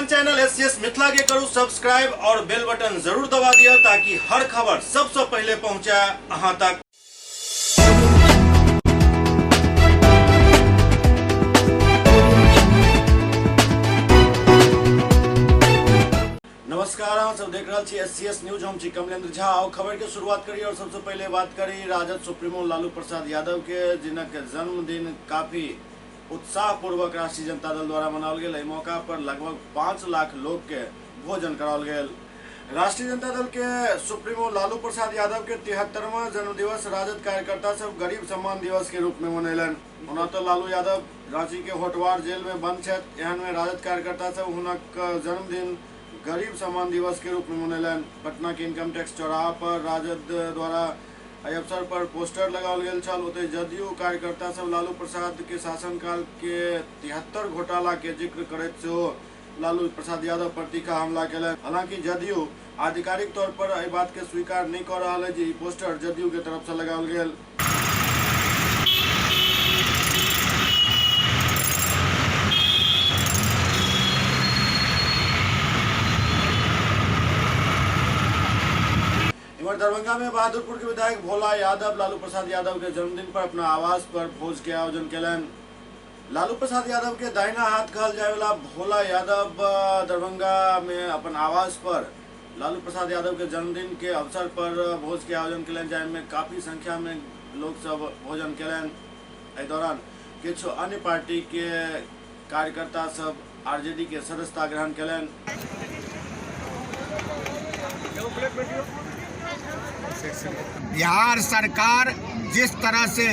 अपन channel SCS Mithila के करू सब्सक्राइब और बेल बटन जरूर दबा दिया ताकि हर खबर सबसे पहले पहुंचे अहां तक। नमस्कार, अहाँ सब देख रहल छी एससीएस न्यूज। हम छी कमलेंद्र झा। और खबर के शुरुआत करी और सबसे पहले बात करी राजद सुप्रीमो लालू प्रसाद यादव के, जिनक जन्मदिन काफी उत्साह पूर्वक राष्ट्रीय जनता दल द्वारा मनाओल गेल। एहि मौका पर लगभग 5 लाख लोग के भोजन कराओल गेल। राष्ट्रीय जनता दल के सुप्रीमो लालू प्रसाद यादव के 73वां जन्मदिवस राजद कार्यकर्ता सब गरीब सम्मान दिवस के रूप में मनैलनि। ओना तो लालू यादव रांची के होटवार जेल में बंद छथि, एहन में राजद कार्यकर्ता सब हुनक जन्मदिन गरीब सम्मान दिवस के रूप में मनैलनि। पटना के इनकम टैक्स चौराहा पर राजद द्वारा एहि अवसर पर पोस्टर लगाओल गेल छल। ओतहि जदयू कार्यकर्ता सब लालू प्रसाद के शासनकाल के 73 घोटाला के जिक्र करैत सेहो लालू प्रसाद यादव पर तीखा हमला केलनि। हालांकि जदयू आधिकारिक तौर पर एहि बात के स्वीकार नहि कऽ रहल अछि जे ई पोस्टर जदयू के तरफ से लगाओल गेल। इम्हर दरभंगा में बहादुरपुर के विधायक भोला यादव लालू प्रसाद यादव के जन्मदिन पर अपना आवास पर भोज के आयोजन केलनि। लालू प्रसाद यादव के दाहिना हाथ कहल जाय वाला भोला यादव दरभंगा में अपन आवास पर लालू प्रसाद यादव के जन्मदिन के अवसर पर भोज के आयोजन केलनि, जाहिमे काफी संख्या में लोग सब भोजन केलनि। एहि दौरान किछु अन्य पार्टी के कार्यकर्ता सब आरजेडी के सदस्यता ग्रहण केलनि। बिहार सरकार जिस तरह से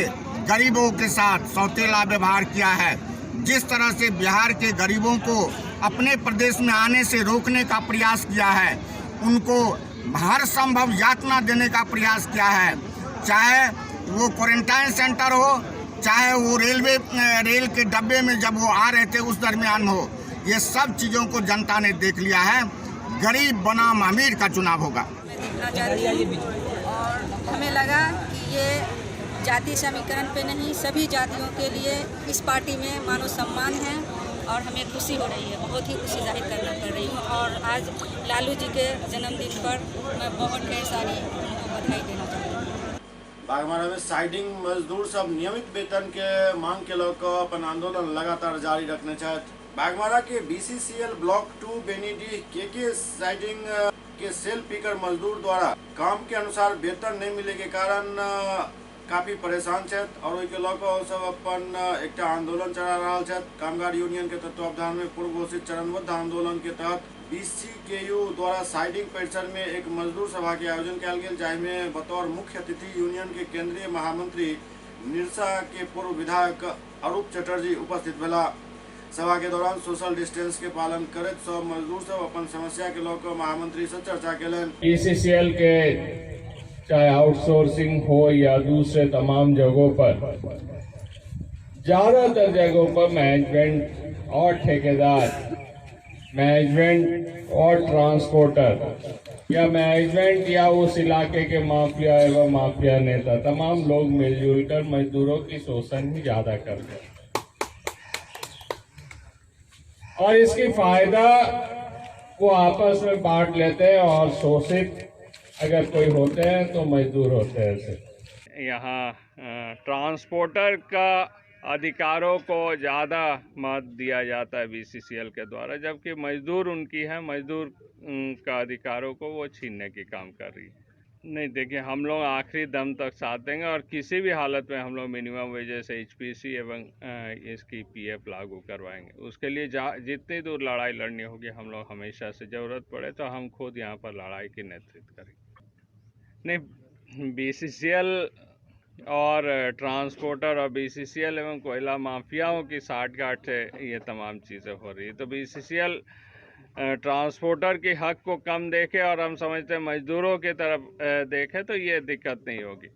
गरीबों के साथ सौतेला व्यवहार किया है, जिस तरह से बिहार के गरीबों को अपने प्रदेश में आने से रोकने का प्रयास किया है, उनको हर संभव यातना देने का प्रयास किया है, चाहे वो क्वारंटाइन सेंटर हो, चाहे वो रेलवे रेल के डब्बे में जब वो आ रहे थे उस दरमियान हो, ये सब चीज़ों को जनता ने देख लिया है। गरीब बनाम अमीर का चुनाव होगा। मैं देखना चाहती हूँ और हमें लगा कि ये जाति समीकरण पे नहीं, सभी जातियों के लिए इस पार्टी में मानो सम्मान है और हमें खुशी हो रही है, बहुत ही खुशी जाहिर करना पड़ रही हूँ। और आज लालू जी के जन्मदिन पर मैं बहुत ढेर सारी उनको बधाई देना चाहती हूँ। बागमारा में साइडिंग मजदूर सब नियमित वेतन के मांग के लऽ कऽ अपन आंदोलन लगातार जारी रखने छथि। बागमारा के बीसीसीएल ब्लॉक 2 बेनीडीह के साइडिंग के सेल पिकर मजदूर द्वारा काम के अनुसार वेतन नहीं मिले के कारण काफी परेशान छथि और ओहिके लऽ कऽ ओ सब अपन एकटा आंदोलन चला रहल छथि। कामगार यूनियन के तत्वावधान में पूर्व घोषित चरणबद्ध आंदोलन के तहत बीसीकेयू द्वारा साइडिंग परिसर में एक मजदूर सभा के आयोजन कयल गेल, जाहिमे बतौर मुख्य अतिथि यूनियन के केंद्रीय महामंत्री निरसा के पूर्व विधायक अरूप चटर्जी उपस्थित भेला। सभा के दौरान सोशल डिस्टेंस के पालन करैत सब मजदूर सब अपन समस्या के लऽ कऽ महामंत्री से चर्चा केलनि। बीसीसीएल के चाहे आउटसोर्सिंग हो या दूसरे तमाम जगहों पर, ज्यादातर जगहों पर मैनेजमेंट और ठेकेदार, मैनेजमेंट और ट्रांसपोर्टर या मैनेजमेंट या उस इलाके के माफिया एवं माफिया नेता, तमाम लोग मिलजुल कर मजदूरों की शोषण ही ज्यादा करते हैं और इसकी फायदा वो आपस में बांट लेते हैं और शोषित अगर कोई होते हैं तो मजदूर होते हैं। ऐसे यहाँ ट्रांसपोर्टर का अधिकारों को ज़्यादा महत्व दिया जाता है बीसीसीएल के द्वारा, जबकि मजदूर उनकी है, मजदूर का अधिकारों को वो छीनने की काम कर रही है। नहीं, देखिए, हम लोग आखिरी दम तक साथ देंगे और किसी भी हालत में हम लोग मिनिमम वेजेस, एचपीसी एवं इसकी पीएफ लागू करवाएंगे। उसके लिए जितनी दूर लड़ाई लड़नी होगी हम लोग हमेशा से, ज़रूरत पड़े तो हम खुद यहाँ पर लड़ाई की नेतृत्व करेंगे। नहीं, बीसीसीएल और ट्रांसपोर्टर और बीसीसीएल एवं कोयला माफियाओं की साठगांठ से ये तमाम चीज़ें हो रही है। तो बीसीसीएल ट्रांसपोर्टर के हक को कम देखे और हम समझते हैं मजदूरों की तरफ देखे तो ये दिक्कत नहीं होगी।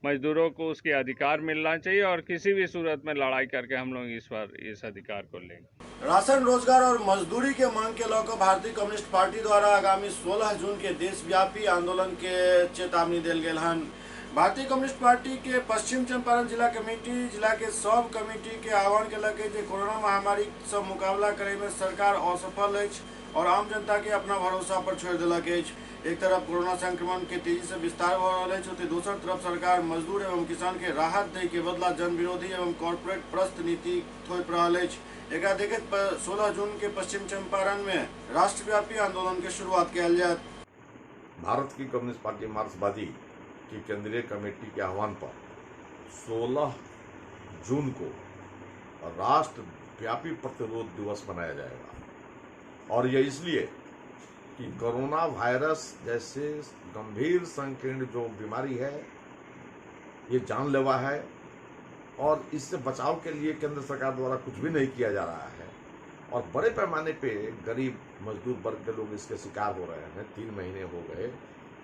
मजदूरों को उसके अधिकार मिलना चाहिए और किसी भी सूरत में लड़ाई करके हम लोग इस पर इस अधिकार को लेंगे। राशन, रोजगार और मजदूरी के मांग के लऽ कऽ भारतीय कम्युनिस्ट पार्टी द्वारा आगामी 16 जून के देशव्यापी आंदोलन के चेतावनी देल गेल हन। भारतीय कम्युनिस्ट पार्टी के पश्चिम चंपारण जिला कमेटी जिला के सब कमेटी के आह्वान केलक जे कोरोना महामारी से मुकाबला करे में सरकार असफल अछि और आम जनता के अपना भरोसा पर छोड़ देलक अछि। एक तरफ कोरोना संक्रमण के तेजी से विस्तार भ रहल अछि, ओतहि दोसर तरफ सरकार मजदूर एवं किसान के राहत दै के बदला जन विरोधी एवं कॉर्पोरेट प्रस्त नीति थोपि रहल अछि। एकरा देखैत 16 जून के पश्चिम चंपारण में राष्ट्रव्यापी आंदोलन के शुरुआत कयल जायत। भारत की कम्युनिस्ट पार्टी मार्क्सवादी की केंद्रीय कमेटी के आह्वान पर 16 जून को राष्ट्रव्यापी प्रतिरोध दिवस मनाया जाएगा और यह इसलिए कि कोरोना वायरस जैसे गंभीर संकीर्ण जो बीमारी है ये जानलेवा है और इससे बचाव के लिए केंद्र सरकार द्वारा कुछ भी नहीं किया जा रहा है और बड़े पैमाने पे गरीब मजदूर वर्ग के लोग इसके शिकार हो रहे हैं। 3 महीने हो गए,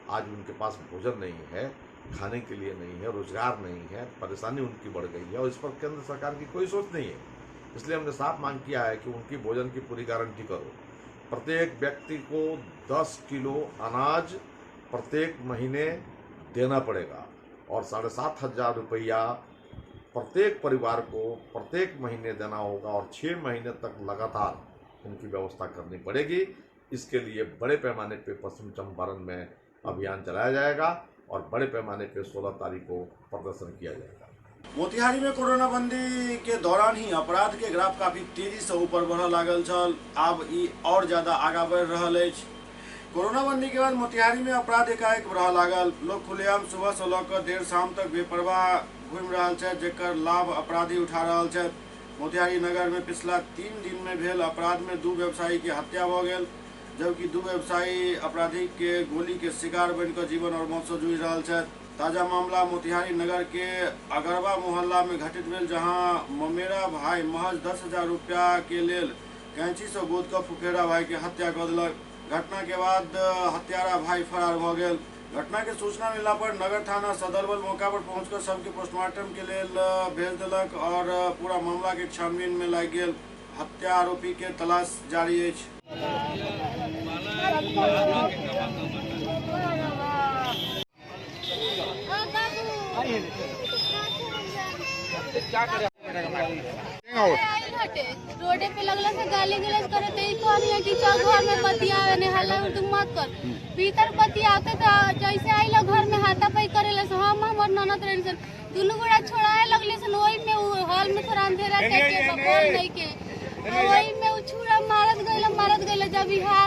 आज उनके पास भोजन नहीं है, खाने के लिए नहीं है, रोजगार नहीं है, परेशानी उनकी बढ़ गई है और इस पर केंद्र सरकार की कोई सोच नहीं है। इसलिए हमने साफ मांग किया है कि उनकी भोजन की पूरी गारंटी करो। प्रत्येक व्यक्ति को 10 किलो अनाज प्रत्येक महीने देना पड़ेगा और 7,500 रुपया प्रत्येक परिवार को प्रत्येक महीने देना होगा और 6 महीने तक लगातार उनकी व्यवस्था करनी पड़ेगी। इसके लिए बड़े पैमाने पे पश्चिम चंपारण में अभियान चलाया जाएगा और बड़े पैमाने पे 16 तारीख को प्रदर्शन किया जाएगा। मोतिहारी में कोरोना बंदी के दौरान ही अपराध के ग्राफ काफी तेजी से ऊपर बढ़ लागल छल, आब ई और ज्यादा आगा बढ़ रहल अछि। कोरोना बंदी के बाद मोतिहारी में अपराध एकाएक बढ़ लागल। लोग खुलेआम सुबह से लऽ कऽ देर शाम तक बेपरवाह घूमि रहल छथि, जेकर लाभ अपराधी उठा रहल छथि। मोतिहारी नगर में पिछला 3 दिन में भेल अपराध में 2 व्यवसायी के हत्या भऽ गेल, जबकि 2 व्यवसायी अपराधी के गोली के शिकार बनिकऽ जीवन और मौत से जूझि रहल छथि। ताजा मामला मोतिहारी नगर के अगरवा मोहल्ला में घटित भेल, जहां ममेरा भाई महज 10,000 रुपया के लेल कैंची से गोद कऽ फुफेरा भाई के हत्या कऽ देलक। घटना के बाद हत्यारा भाई फरार भऽ गेल। घटना के सूचना मिलला पर नगर थाना सदर बल मौका पर पहुंचकर सबके पोस्टमार्टम के लेल भेज देलक और पूरा मामला के छानबीन में लागि गेल। हत्या आरोपी के तलाश जारी अछि। रोडे पे लगला से गाली गलौज करे ई कहनी कि चल घर में बतियावे ने हल्ला तुम मत कर, भीतर बतियाते तो जैसे आइल घर में हाथापाई करेला से हम हमर ननद रहन सन दुनू गोड़ा छोड़ाए लगले सन। ओही में उ हॉल में थोड़ा अंधेरा के बोल नहीं के ओही में उ छुरा मारत गइल। जब इहा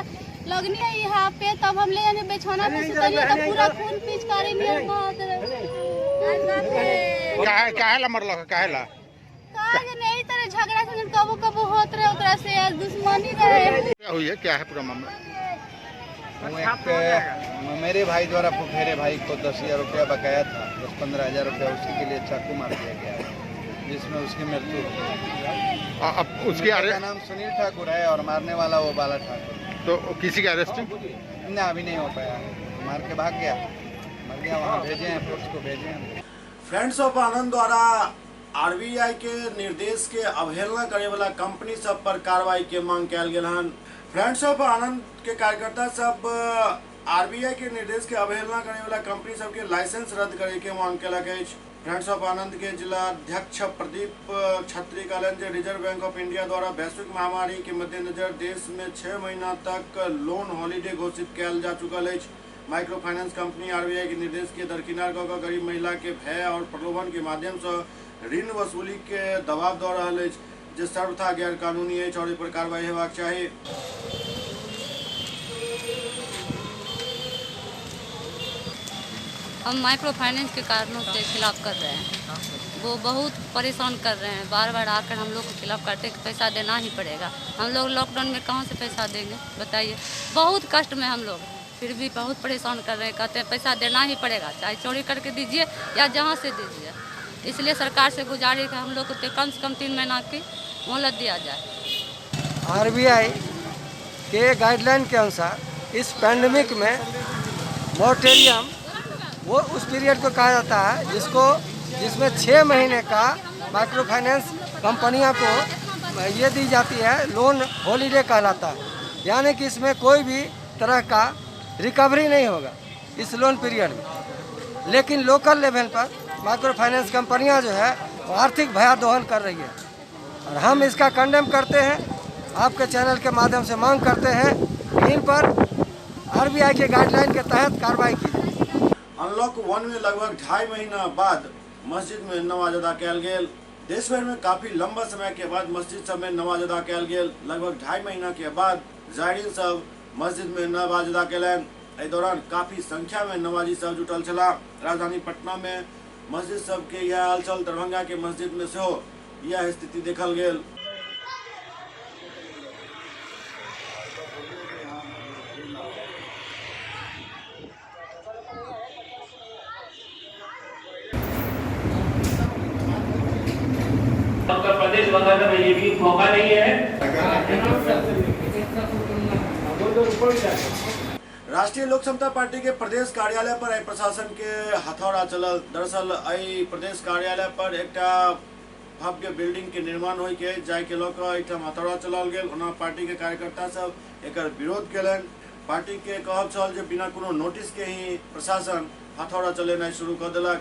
लगनी है यहाँ पे तब हम ले जाने बिछौना पे सुतलिए तो पूरा खून पिचकारी नियर बहत रहे। काहे काहे ला मरल, काहे ला नहीं तरह झगड़ा से कबो कबो होत रहे ओकरा से दुश्मनी रहे। क्या हुई है, क्या है पूरा मामला? एक मेरे भाई द्वारा फुफेरे भाई को 10,000 रुपया बकाया था, 10-15 हज़ार रुपया, उसी के लिए चाकू मार दिया गया है जिसमें उसकी मृत्यु हो गई। अब उसके का नाम सुनील ठाकुर है और मारने वाला वो बाला ठाकुर। तो किसी का अरेस्टिंग ना अभी नहीं हो पाया, मार के भाग गया, मर गया। वहाँ भेजे हैं, फोर्स को भेजे हैं। फ्रेंड्स ऑफ आनंद द्वारा आरबीआई के निर्देश के अवहेलना करे वाला कंपनी सब पर कार्रवाई के मांग कयल गेल हन। फ्रेंड्स ऑफ आनंद के कार्यकर्ता सब आरबीआई के निर्देश के अवहेलना करे वाला कंपनी सब के लाइसेंस रद्द करे के मांग कयलक अछि। फ्रेंड्स ऑफ आनंद के जिलाध्यक्ष प्रदीप छत्री कहलनि जे रिजर्व बैंक ऑफ इंडिया द्वारा वैश्विक महामारी के मद्देनजर देश में 6 महीना तक लोन हॉलीडे घोषित कयल जा चुकल अछि। माइक्रो फाइनेंस कंपनी आरबीआई के निर्देश के दरकिनार कऽ कऽ गरीब महिला के भय और प्रलोभन के माध्यम से ऋण वसूली के दबाव दऽ रहल अछि, जे सर्वथा गैर कानूनी अछि और एहि पर कार्रवाई हेबाक चाही। हम माइक्रो फाइनेंस के कारणों के खिलाफ कर रहे हैं, वो बहुत परेशान कर रहे हैं, बार बार आकर हम लोग के खिलाफ करते हैं कि पैसा देना ही पड़ेगा। हम लोग लॉकडाउन में कहाँ से पैसा देंगे बताइए, बहुत कष्ट में हम लोग, फिर भी बहुत परेशान कर रहे हैं, कहते हैं पैसा देना ही पड़ेगा, चाहे चोरी करके दीजिए या जहाँ से दीजिए। इसलिए सरकार से गुजारिश है हम लोग को कम से कम 3 महीना की मोहलत दिया जाए। आरबीआई के गाइडलाइन के अनुसार इस पैंडमिक में मोरेटोरियम वो उस पीरियड को कहा जाता है जिसमें 6 महीने का माइक्रो फाइनेंस कंपनियों को ये दी जाती है, लोन हॉलीडे कहलाता है, यानी कि इसमें कोई भी तरह का रिकवरी नहीं होगा इस लोन पीरियड में। लेकिन लोकल लेवल पर माइक्रो फाइनेंस कंपनियां जो है वो आर्थिक भयादोहन कर रही है और हम इसका कंडेम करते हैं। आपके चैनल के माध्यम से मांग करते हैं कि इन पर आरबीआई के गाइडलाइन के तहत कार्रवाई की जाए। अनलॉक 1 में लगभग 2.5 महीना बाद मस्जिद में नमाज अदा कयल गेल। देश भर में काफी लंबा समय के बाद मस्जिद सब में नमाज अदा कयल गेल। लगभग 2.5 महीना के बाद जायरीन सब मस्जिद में नमाज अदा कयलनि। एहि दौरान काफी संख्या में नमाजी सब जुटल छलाह। राजधानी पटना में मस्जिद सब के यह हाल छल। दरभंगा के मस्जिद में सेहो यह स्थिति देखल गेल। उत्तर प्रदेश वगैरह में ये भी मौका नहीं है। राष्ट्रीय लोक समता पार्टी के प्रदेश कार्यालय पर एहि प्रशासन के हथौड़ा चलल। दरअसल एहि प्रदेश कार्यालय पर एकटा भव्य बिल्डिंग के निर्माण होय के जाय के लऽ कऽ एहिठाम हथौड़ा चलाओल गेल। ओना पार्टी के कार्यकर्ता सब एकर विरोध केलनि। पार्टी के कहब छल जे बिना कोनो नोटिस के ही प्रशासन हथौड़ा चलेनाइ शुरू कऽ देलक।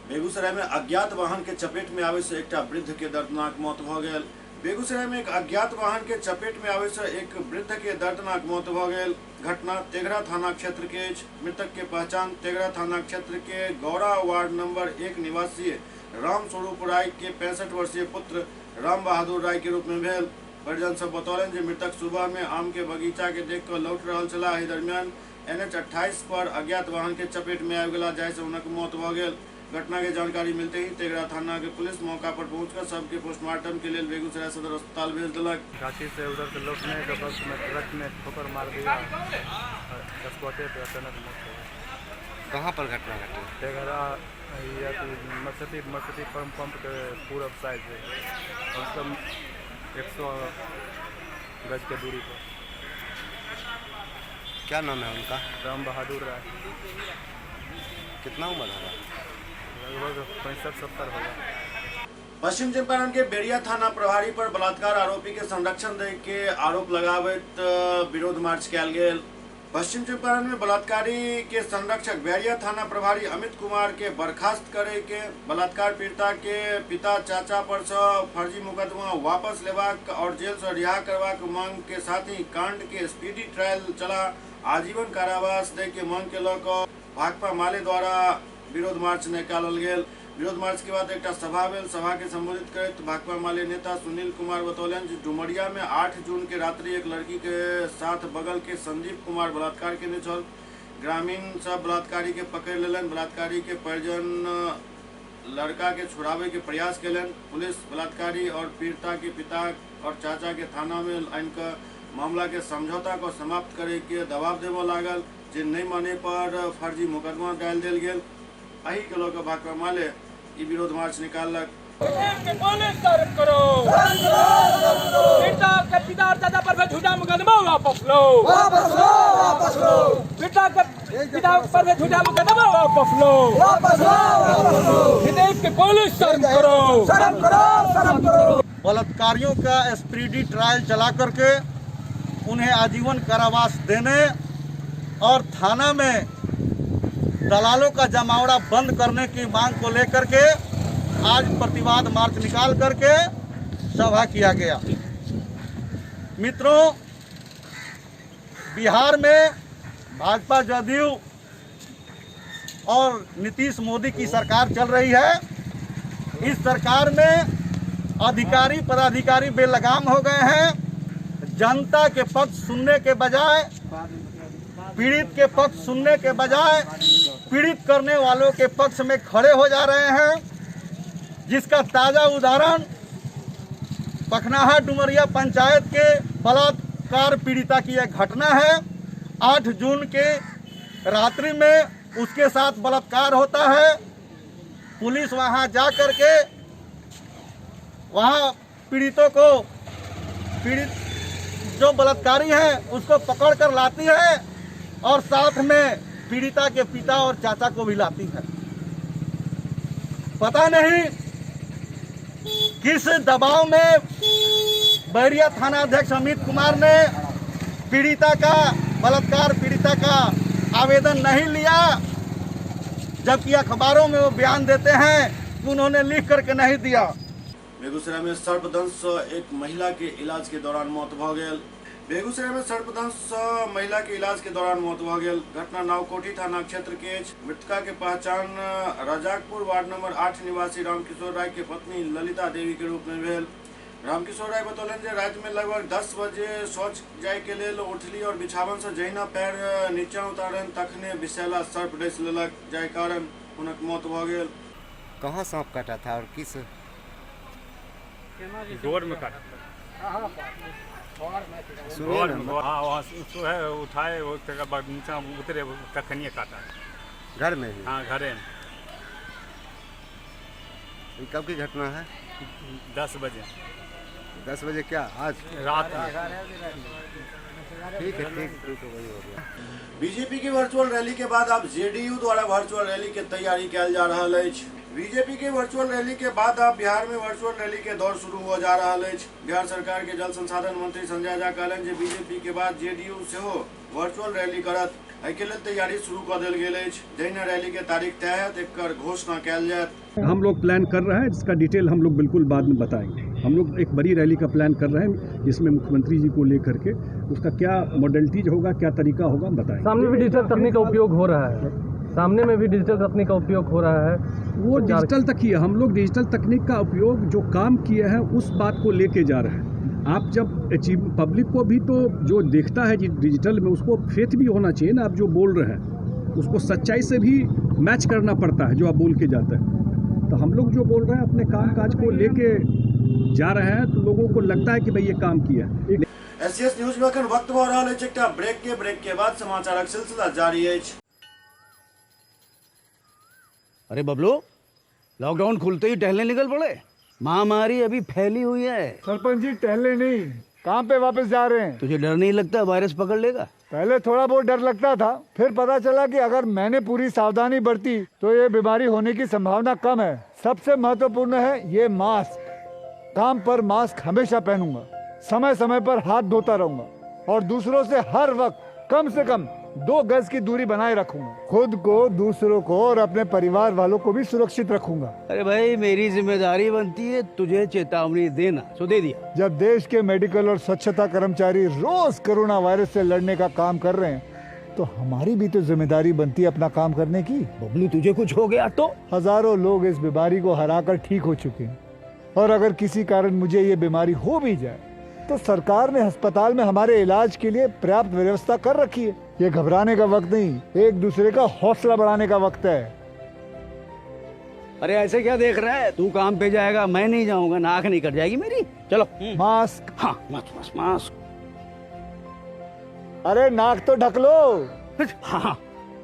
बेगूसराय में अज्ञात वाहन के चपेट में आवे से एकटा वृद्ध के दर्दनाक मौत भ गेल। बेगूसराय में एक अज्ञात वाहन के चपेट में आवे से एक वृद्ध के दर्दनाक मौत भ गेल। घटना तेघड़ा थाना क्षेत्र के अछि। मृतक के पहचान तेघड़ा थाना क्षेत्र के गौरा वार्ड नंबर 1 निवासी राम स्वरूप राय के 65 वर्षीय पुत्र राम बहादुर राय के रूप में भेल। परिजन सब बतौलनि जे मृतक सुबह में आम के बगीचा के देख कऽ लौट रहल छलाह। एहि दरमियान NH 28 पर अज्ञात वाहन के चपेट में आबि गेला, जाहि से हुनक मौत भऽ गेल। घटना के जानकारी मिलते ही तेघड़ा थाना के पुलिस मौका पर पहुंचकर सबके पोस्टमार्टम के लिए बेगूसराय सदर अस्पताल भेज दिलक। रांची से उधर से लौटने के वक्त में ट्रक ने ठोकर मार दिया और स्पॉटे पे अचानक मौत हो गई। कहाँ पर घटना घटी? तेघड़ा मसती मसती पंप के पूरब साइड है, कम से कम 100 गज के दूरी पर। क्या नाम है उनका? राम बहादुर राय। कितना उम्र होगा? लगभग 65-70 होगा। पश्चिम चंपारण के बेरिया थाना प्रभारी पर बलात्कार आरोपी के संरक्षण दे के आरोप लगावत विरोध मार्च कयल गेल। पश्चिम चंपारण में बलात्कारी के संरक्षक बैरिया थाना प्रभारी अमित कुमार के बर्खास्त करे के, बलात्कार पीड़िता के पिता चाचा पर से फर्जी मुकदमा वापस लेबाक और जेल से रिहा करबाक मांग के साथ ही कांड के स्पीडी ट्रायल चला आजीवन कारावास दे के मांग के लऽ कऽ भाकपा माले द्वारा विरोध मार्च निकालल गेल। विरोध मार्च के बाद एकटा सभा भेल। सभा के संबोधित करैत भाकपा माले नेता सुनील कुमार बतौलनि जे डुमरिया में 8 जून के रात्रि एक लड़की के साथ बगल के संदीप कुमार बलात्कार केने छल। ग्रामीण सब बलात्कारी के पकड़ लेलनि। बलात्कारी के परिजन लड़का के छुड़ावे के प्रयास केलनि। पुलिस बलात्कारी और पीड़िता के पिता और चाचा के थाना में आनि कऽ मामला के समझौता को समाप्त करे के दबाव देबऽ लागल, जे नहीं माने पर फर्जी मुकदमा डालि देल गेल। एहि के लऽ कऽ भाकपा माले ई विरोध मार्च निकाललक। करो पिता के पिता और दादा पर झूठा मुकदमा वापस लो, वापस लो, वापस लो। पिता के पिता पर झूठा मुकदमा वापस लो, वापस लो, वापस लो। विदेश के पुलिस शर्म करो, शर्म करो, शर्म करो। बलात्कारियों का स्पीडी ट्रायल चला करके उन्हें आजीवन कारावास देने और थाना में दलालों का जमावड़ा बंद करने की मांग को लेकर के आज प्रतिवाद मार्च निकाल करके सभा किया गया। मित्रों, बिहार में भाजपा जदयू और नीतीश मोदी की सरकार चल रही है। इस सरकार में अधिकारी पदाधिकारी बेलगाम हो गए हैं। जनता के पक्ष सुनने के बजाय, पीड़ित के पक्ष सुनने के बजाय पीड़ित करने वालों के पक्ष में खड़े हो जा रहे हैं, जिसका ताज़ा उदाहरण पखनाहा डुमरिया पंचायत के बलात्कार पीड़िता की एक घटना है। 8 जून के रात्रि में उसके साथ बलात्कार होता है। पुलिस वहां जा कर के वहां पीड़ितों को, पीड़ित जो बलात्कारी हैं उसको पकड़ कर लाती है और साथ में पीड़िता के पिता और चाचा को भी लाती है। पता नहीं किस दबाव में बैरिया थाना अध्यक्ष अमित कुमार ने पीड़िता का बलात्कार पीड़िता का आवेदन नहीं लिया, जबकि अखबारों में वो बयान देते हैं कि उन्होंने लिख करके नहीं दिया। बेगूसराय में सर्पदंश से एक महिला के इलाज के दौरान मौत भ गेल। बेगूसराय में सर्पदंश से महिला के इलाज के दौरान मौत भ गेल। घटना नावकोठी थाना क्षेत्र के अछि। मृतका के पहचान रजाकपुर वार्ड नंबर 8 निवासी रामकिशोर राय के पत्नी ललिता देवी के रूप में भेल। रामकिशोर राय बतौलनि जे राति में लगभग 10 बजे शौच जाय के लेल उठली और बिछावन से जहिना पैर नीचा उतारलनि तखने विषैला सर्प डसि लेलक, जाहि कारण हुनक मौत भ गेल। कहाँ सांप काटा था और किस गोर में काटा? सुनिए ना। हाँ, वहाँ से है उठाए, वो तकर बाद नीचा उतरे तखनिए काटा। घर में ही? हाँ, घरे में। ये कब की घटना है? 10 बजे। 10 बजे क्या आज? रात में। ठीक है, ठीक ठीक है, वही हो गया। बीजेपी की वर्चुअल रैली के बाद अब जेडीयू द्वारा वर्चुअल रैली के तैयारी कयल जा रहल अछि। बीजेपी के वर्चुअल रैली के बाद अब बिहार में वर्चुअल रैली के दौर शुरू हो जा रहल अछि। बिहार सरकार के जल संसाधन मंत्री संजय झा कहलनि जे बीजेपी के बाद जेडीयू सेहो वर्चुअल रैली करत। एहि के लेल तैयारी शुरू कऽ देल गेल अछि। जहिना रैली के तारीख तय हैत एकर घोषणा कयल जायत। हम लोग प्लान कर रहे हैं, जिसका डिटेल हम लोग बिल्कुल बाद में बताएंगे। हम लोग एक बड़ी रैली का प्लान कर रहे हैं, जिसमें मुख्यमंत्री जी को लेकर के उसका क्या मॉडलिटीज होगा, क्या तरीका होगा, हम बताएंगे। सामने भी डिजिटल तकनीक का उपयोग हो रहा है, सामने में भी डिजिटल तकनीक का उपयोग हो रहा है। वो डिजिटल तक ही है। हम लोग डिजिटल तकनीक का उपयोग जो काम किए हैं उस बात को लेके जा रहे हैं। आप जब अचीव पब्लिक को भी तो जो देखता है डिजिटल में उसको फेथ भी होना चाहिए ना। आप जो बोल रहे हैं उसको सच्चाई से भी मैच करना पड़ता है जो आप बोल के जाते हैं। तो हम लोग जो बोल रहे हैं अपने काम काज को लेके जा रहे हैं, तो लोगों को लगता है कि भाई ये काम किया है। एससीएस न्यूज में अखन वक्त भऽ रहल अछि एकटा ब्रेक के बाद समाचारक सिलसिला जारी अछि। अरे बबलू, लॉकडाउन खुलते ही टहलने निकल पड़े। महामारी अभी फैली हुई है। सरपंच जी टहलने नहीं, काम पे वापस जा रहे हैं। तुझे डर नहीं लगता वायरस पकड़ लेगा? पहले थोड़ा बहुत डर लगता था, फिर पता चला कि अगर मैंने पूरी सावधानी बरती तो ये बीमारी होने की संभावना कम है। सबसे महत्वपूर्ण है ये मास्क। काम पर मास्क हमेशा पहनूंगा, समय समय पर हाथ धोता रहूंगा और दूसरों से हर वक्त कम से कम 2 गज की दूरी बनाए रखूंगा। खुद को, दूसरों को और अपने परिवार वालों को भी सुरक्षित रखूंगा। अरे भाई, मेरी जिम्मेदारी बनती है तुझे चेतावनी देना, सो दे दिया। जब देश के मेडिकल और स्वच्छता कर्मचारी रोज कोरोना वायरस से लड़ने का काम कर रहे हैं, तो हमारी भी तो जिम्मेदारी बनती है अपना काम करने की। बबलू, तुझे कुछ हो गया तो? हजारों लोग इस बीमारी को हरा कर ठीक हो चुके हैं, और अगर किसी कारण मुझे ये बीमारी हो भी जाए तो सरकार ने अस्पताल में हमारे इलाज के लिए पर्याप्त व्यवस्था कर रखी है। ये घबराने का वक्त नहीं, एक दूसरे का हौसला बढ़ाने का वक्त है। अरे ऐसे क्या देख रहा है तू? काम पे जाएगा, मैं नहीं जाऊंगा, नाक नहीं कट जाएगी मेरी। चलो मास्क। हाँ, मास्क मास्क मास्क। अरे नाक तो ढक लो। हाँ,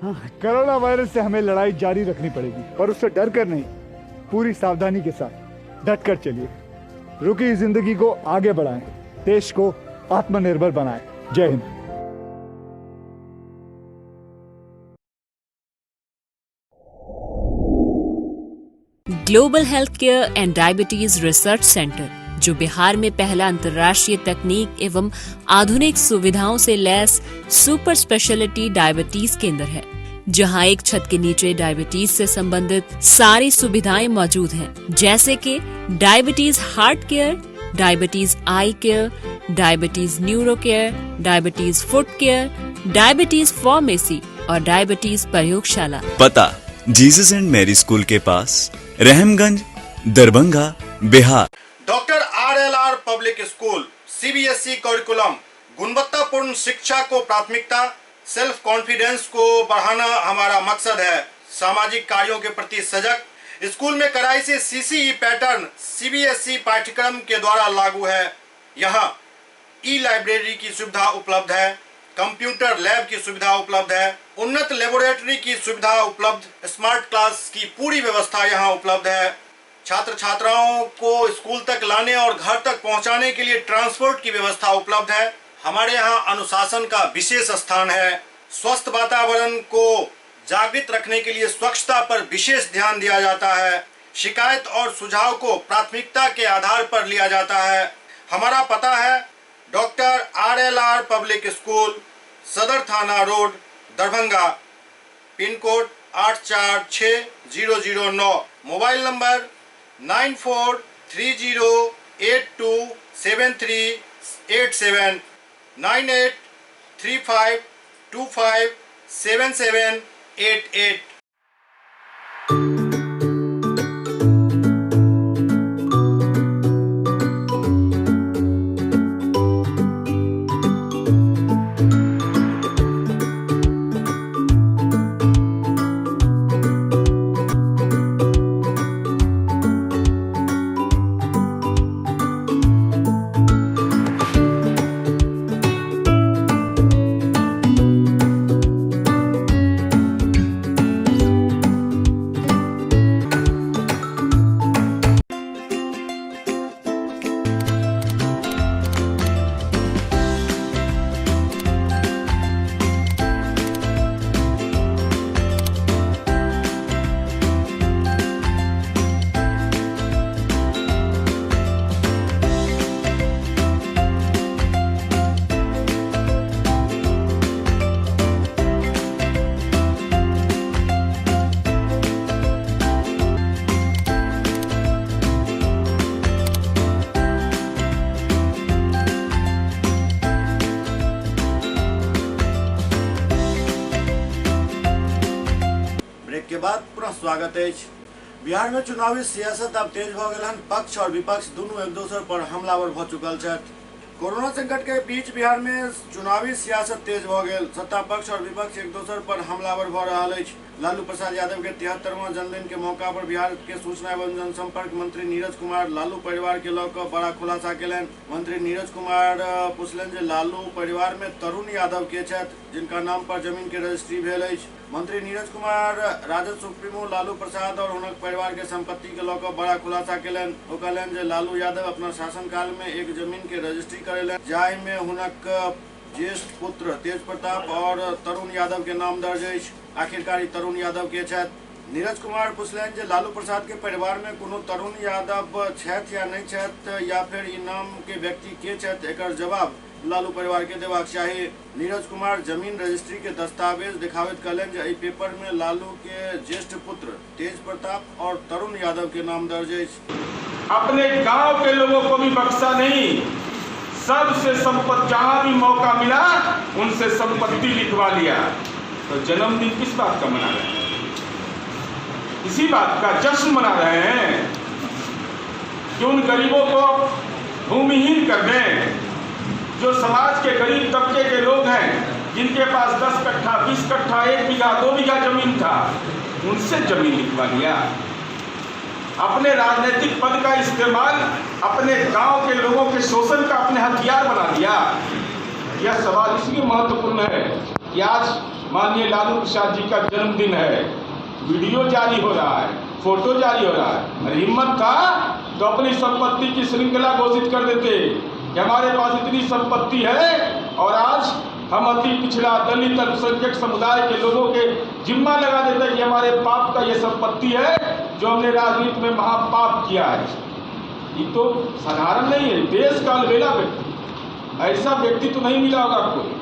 हाँ। कोरोना वायरस से हमें लड़ाई जारी रखनी पड़ेगी, और उससे डर कर नहीं, पूरी सावधानी के साथ डट कर चलिए। रुकी जिंदगी को आगे बढ़ाएं, देश को आत्मनिर्भर बनाएं। जय Hind. Global health care and diabetes research centre, जो बिहार में पहला अंतर्राष्ट्रीय तकनीक एवं आधुनिक सुविधाओं से लैस सुपर स्पेशलिटी डायबिटीज केंद्र है, जहां एक छत के नीचे डायबिटीज से संबंधित सारी सुविधाएं मौजूद हैं, जैसे कि diabetes heart care, diabetes eye care, diabetes neuro care, diabetes foot care, diabetes pharmacy और डायबिटीज प्रयोगशाला। पता जीसस एंड मैरी स्कूल के पास, Rahamganj, Darbhanga, Bihar. Doctor RLR public school, CBSE curriculum, गुणवत्तापूर्ण शिक्षा को प्राथमिकता, सेल्फ कॉन्फिडेंस को बढ़ाना हमारा मकसद है। सामाजिक कार्यों के प्रति सजग, स्कूल में कड़ाई से सीसीई पैटर्न सीबीएसई पाठ्यक्रम के द्वारा लागू है। यहाँ ई लाइब्रेरी की सुविधा उपलब्ध है, कंप्यूटर लैब की सुविधा उपलब्ध है, उन्नत लेबोरेटरी की सुविधा उपलब्ध, स्मार्ट क्लास की पूरी व्यवस्था यहाँ उपलब्ध है। छात्र छात्राओं को स्कूल तक लाने और घर तक पहुँचाने के लिए ट्रांसपोर्ट की व्यवस्था उपलब्ध है। हमारे यहाँ अनुशासन का विशेष स्थान है। स्वस्थ वातावरण को जागृत रखने के लिए स्वच्छता पर विशेष ध्यान दिया जाता है। शिकायत और सुझाव को प्राथमिकता के आधार पर लिया जाता है। हमारा पता है doctor RLR public school, Sadar थाना road, Darbhanga, pin code 846009, mobile number 9430827387, 9835257788। के बाद पुनः स्वागत है। बिहार में चुनावी सियासत अब तेज भ गेल हन। पक्ष और विपक्ष दोनों एक दोसर पर हमलावर भ चुकल छथि। कोरोना संकट के बीच बिहार में चुनावी सियासत तेज भ गेल। सत्ता पक्ष और विपक्ष एक दोसर पर हमलावर भ रहल अछि। लालू प्रसाद यादव के 73वां जन्मदिन के मौका पर बिहार के सूचना एवं जनसंपर्क मंत्री नीरज कुमार लालू परिवार के लऽ कऽ बड़ा खुलासा केलनि। मंत्री नीरज कुमार पुछलनि जे लालू परिवार में तरुण यादव के छथि, जिनका नाम पर जमीन के रजिस्ट्री भेल अछि। मंत्री नीरज कुमार राजद सुप्रीमो लालू प्रसाद और हुनक परिवार के संपत्ति के लऽ कऽ बड़ा खुलासा केलनि। ओ कहलनि जे लालू यादव अपना शासनकाल में एक जमीन के रजिस्ट्री करेलनि, जाहि में हुनक ज्येष्ठ पुत्र तेज प्रताप और तरुण यादव के नाम दर्ज अछि। आखिरकार तरुण यादव के छथि? नीरज कुमार पुछलनि जे लालू प्रसाद के परिवार में कोनो तरुण यादव छथि या नहीं छथि, या फिर ई नाम के व्यक्ति के छथि, एकर जवाब लालू परिवार के देबाक चाही। नीरज कुमार जमीन रजिस्ट्री के दस्तावेज दिखाबैत कहलनि जे एहि पेपर में लालू के ज्येष्ठ पुत्र तेज प्रताप और तरुण यादव के नाम दर्ज अछि। अपने गांव के लोगों को भी बख्शा नहीं, सबसे संपत्ति जहां भी मौका मिला उनसे संपत्ति लिखवा लिया। तो जन्मदिन किस बात का मना रहे हैं? इसी बात का जश्न मना रहे हैं कि उन गरीबों को भूमिहीन कर दें जो समाज के गरीब तबके के लोग हैं, जिनके पास 10 कट्ठा 20 कट्ठा 1 बीघा 2 बीघा जमीन था, उनसे जमीन लिखवा लिया। अपने राजनीतिक पद का इस्तेमाल अपने गांव के लोगों के शोषण का अपने हथियार बना दिया। यह सवाल इसलिए महत्वपूर्ण है कि आज माननीय लालू प्रसाद जी का जन्मदिन है, वीडियो जारी हो रहा है, फोटो जारी हो रहा है। अरे हिम्मत था तो अपनी संपत्ति की श्रृंखला घोषित कर देते कि हमारे पास इतनी संपत्ति है और आज हम अति पिछड़ा दलित अल्पसंख्यक समुदाय के लोगों के जिम्मा लगा देते हैं कि हमारे पाप का ये संपत्ति है जो हमने राजनीति में महापाप किया है। ये तो साधारण नहीं है, देश का अलबेला व्यक्ति, ऐसा व्यक्ति तो नहीं मिला होगा कोई